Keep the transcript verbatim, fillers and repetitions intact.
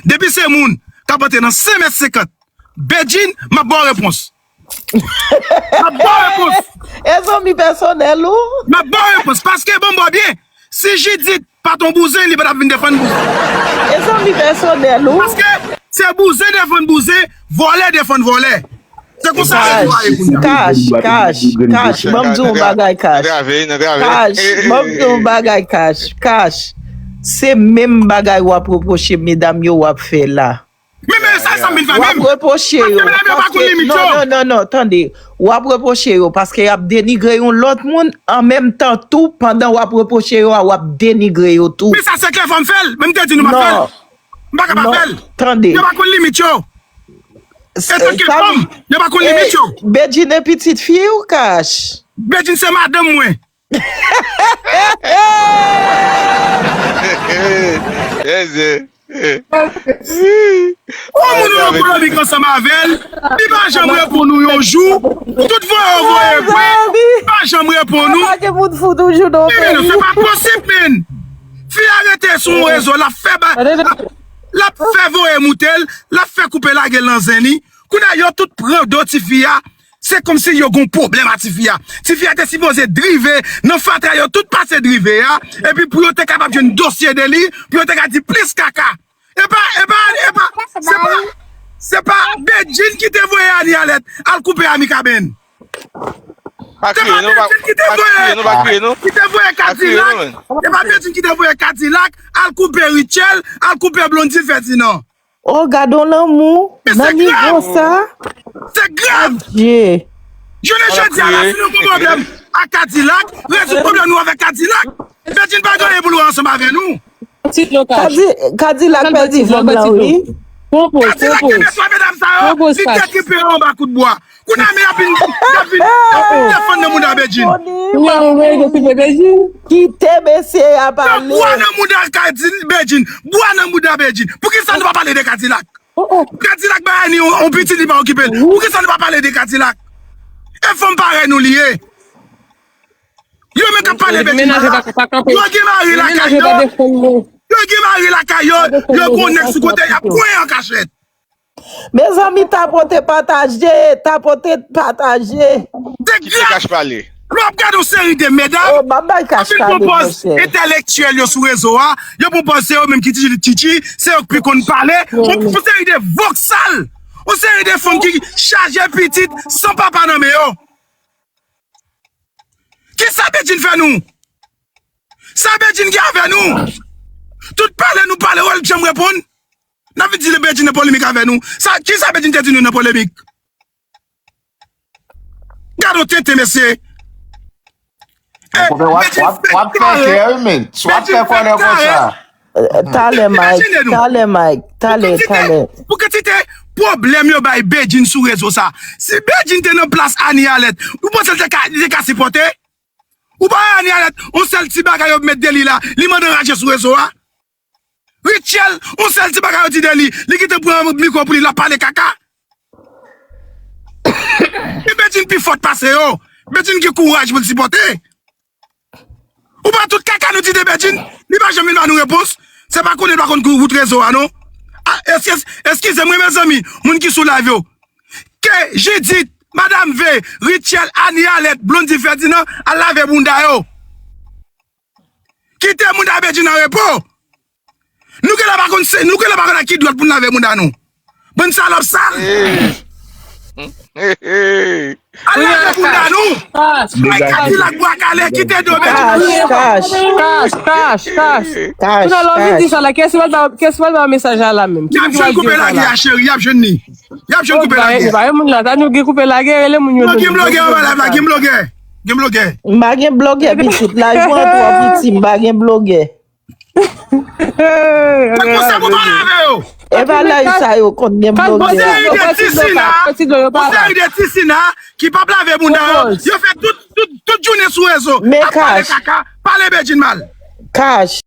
Depi se moun k ap antre nan senk mèt senkant, Bedjine, m ap ba w repons. M ap ba w repons. E zanmi pèsonèl ou? M ap ba w repons. Paske, ban m ba w byen, si Jidit pa t on bouzen, li pa t ap vin defann bouzen. E zanmi pèsonèl ou? Paske se bouzen defann bouzen, vòlè defann vòlè. Se konsa rezo a ye kounye a. Cash, Cash, Cash, ban m di w yon bagay, Cash. Cash, ban m di w yon bagay, Cash, Cash. Se menm bagay w ap repwoche medam yo w ap fè la. Men men sa sa m vin fè menm. W ap repwoche yo. Paske medam yo pa konn limit yo. Non, non, non, non, tande. W ap repwoche yo paske y ap denigre yon lòt moun an menm tan tou pandan w ap repwoche yo a w ap denigre yo tou. Men sa se klè fò m fè l. Men m te di nou m ap fè l. M pa ka pa fè l. Tande. Yo pa konn limit yo. E tanke fanm, yo pa konn limit yo. Bedjine pitit fi w, Cash? Bedjine se madanm mwen. Eze. Yon moun ou nan polemik ansanm avè l, li pa janm reponn ou yon jou. Tout voye w voye vre, li pa janm reponn ou. Men se pa posib, men. Fi a rete sou yon rezo, l ap fè ba, l ap fè voye moute l, l ap fè koupe lage l nan zen li. Kounye a yo tout pran do tifi a. Se kòmsi yo gon pwoblèm a tifi a. Tifi a te sipoze drive nan fatra yo tout pase drive a. Epi pou yo te kapab jwenn dosye de li, pou yo te ka di plis kaka. E pa, e pa, e pa, se pa, se pa Bedjine ki te voye Anie Alerte al koupe Ami Kabenn. Se pa Bedjine ki te voye, ki te voye Kadilak. Se pa Bedjine ki te voye Kadilak al koupe Rutshelle, al koupe Blondy Ferdinand. Oh, gade yon lanmou nan nivo sa. Se grav. Adye. Jounen jodi a la, si nou gen pwoblèm ak Kadilak, rezoud pwoblèm nou avèk Kadilak. Bedjine pa gen anyen pou l wè ansanm avè nou. Kadilak pèdi fanm lan, wi. Kadilak te resevwa medam sa yo, li te tripe yo anba kout bwa. Kounye a men y ap vin, y ap vin, y ap vin defann nan mouda Bedjine. Kounye a men mwen yo koupe Bedjine. Kite mesye a pale. Bwa nan mouda Bedjine, bwa nan mouda Bedjine. Poukisa nou pa pale de Kadilak? Kadilak bay Ani yon pitit li pa okipe l. Poukisa nou pa pale de Kadilak? E fanm parèy nou li ye. Yo menm k ap pale Bedjine la. Yo gen mari lakay yo. Yo gen mari lakay yo. Yo gen nèg sou kote y ap pran an kachèt. Mezanmi, tapote pataje, tapote pataje. Degaje! Lè w ap gade yon seri de medam ap vin pran pòz entèlektyèl yo sou rezo a, yo pran pòz se yo menm ki tititi, se yo k pi konn pale, yon seri de voksal, yon seri de fanm ki chaje pitit san papa nan men yo. Kisa Bedjine fè nou? Sa Bedjine gen avè nou? Tout pale nou pale, w al janm reponn? N ap vin di Bedjine nan polemik avè nou. Sa, kisa Bedjine te di nou nan polemik? Gade yon tenten, mesye. W ap fè kè, wi, men. W ap fè kòlè konsa. Talè, Mike. Talè, Mike. Talè, talè. Pou kantite pwoblèm yo bay Bedjine sou rezo sa. Si Bedjine te nan plas Ani Alèt, ou panse l te ka, li te ka sipòte? Ou pa wè Ani Alèt, yon sèl ti bagay yo met de li la, li mande raje sou rezo a. Rutshelle, yon sèl ti bagay yo di de li, li gentan pran mikwo pou li, l ap pale kaka. E Bedjine pi fòt pase yo. Bedjine gen kouraj pou l sipòte. Ou pa tout kaka nou di de Bedjine, li pa janm vin ba nou repons. Se pa konnen l pa konn wout rezo a non. A, eskize, eskize mwen mezanmi, moun ki sou live yo. Ke Jidit, Madam V, Rutshelle, Ani Alèt, Blondy Ferdinand al lave bounda yo. Kite moun a Bedjine an repo. Nou genlè pa konn se, nou genlè pa konn ak ki dwèt pou n lave bounda nou. Bann salòp sal. Al lave bounda nou. Bay Kadilak bwa kale, kite do Bedjine. Cash, cash, cash, cash, cash. Kounye a lè w vin di sa la, kiyès ki pral ba, kiyès ki pral ba mesaj la la menm? Y ap jwenn koupe lage a cheri, y ap jwenn li. Y ap jwenn koupe lage. Ba yo moun la, ta nou gen koupe lage, rele moun yo. Non, gen blogè anba live la, gen blogè. Gen blogè. M pa gen blogè pitit, live mwen an twò piti, m pa gen blogè. Fòk konsa pou pale avè yo. E pa live sa yo konn gen blogè. Yon seri de ti sina, yon seri de ti sina ki p ap lave bounda yo, yo fè tout, tout, tout jounen sou rezo ap pale kaka, pale Bedjine mal. Cash.